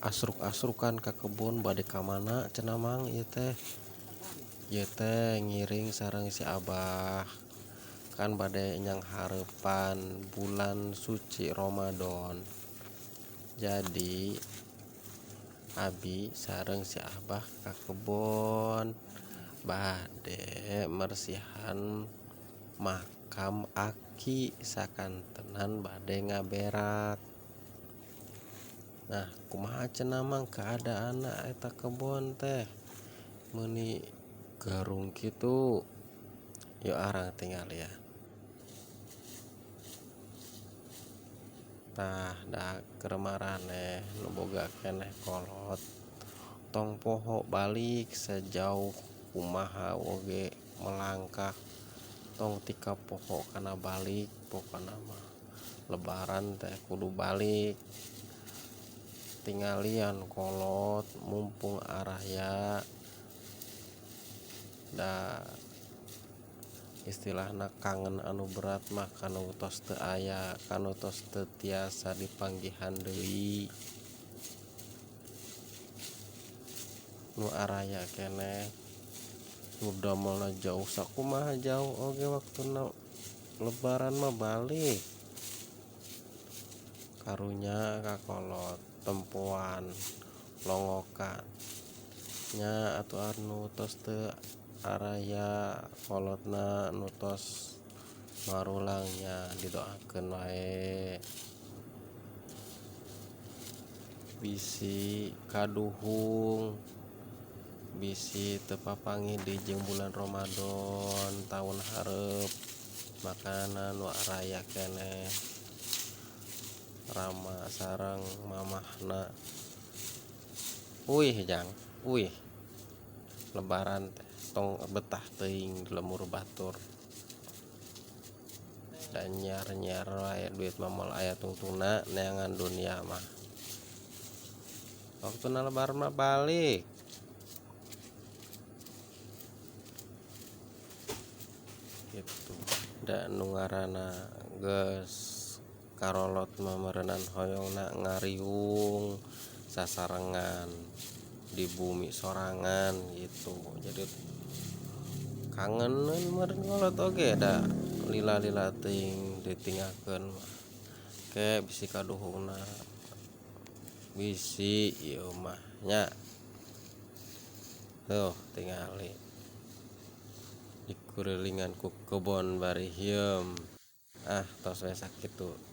Asruk-asrukan ka kebon bade ka mana cenah mang ieu teh. Ieu teh ngiring sareng si Abah kan bade nyanghareupan bulan suci Ramadan. Jadi abi sareng si Abah ka kebon bade mersihan makam aki sakantenan bade ngaberak. Nah kumaha cenah mang keadaanna eta kebon teh meuni garung kitu yuk arang tinggalian. Tah da keur maraneh nu boga keneh kolot tong poho balik sejauh kumaha oge melangkah tong tika poho kana balik pokona mah lebaran teh kudu balik. Tinggalian kolot mumpung araya da istilahna kangen anu berat mah kanu tos teu aya kanu tos teu tiasa dipanggihan deui. Nu araya keneh nu damelna jauh sakumaha jauh oge waktuna lebaran mah balik. Karunya ka kolot tempoan longokan nya atuh anu tos teu araya kolotna nu tos marulang nya didoakeun wae bisi kaduhung bisi teu papanggih deui jeung bulan Ramadan taun hareup makana nu araya keneh rama sareng mamahna. Uih jang uih lebaran teh tong betah teuing di lembur batur da nyiar-nyiar wae duit mah moal aya tungtungna neangan dunia mah. Waktuna lebaran mah balik. Gitu da nu ngaranna geus karolot mah meureunan hoyongna ngariung sasarengan di bumi sorangan gitu. Jadi kangeneun meureun kolot oge da lila-lila teuing ditinggalkeun mah ke bisi kaduhungna bisi ieu mah nya. Tuh tingali dikurilingan ku kebon bari hieum. Ah tos we sakitu.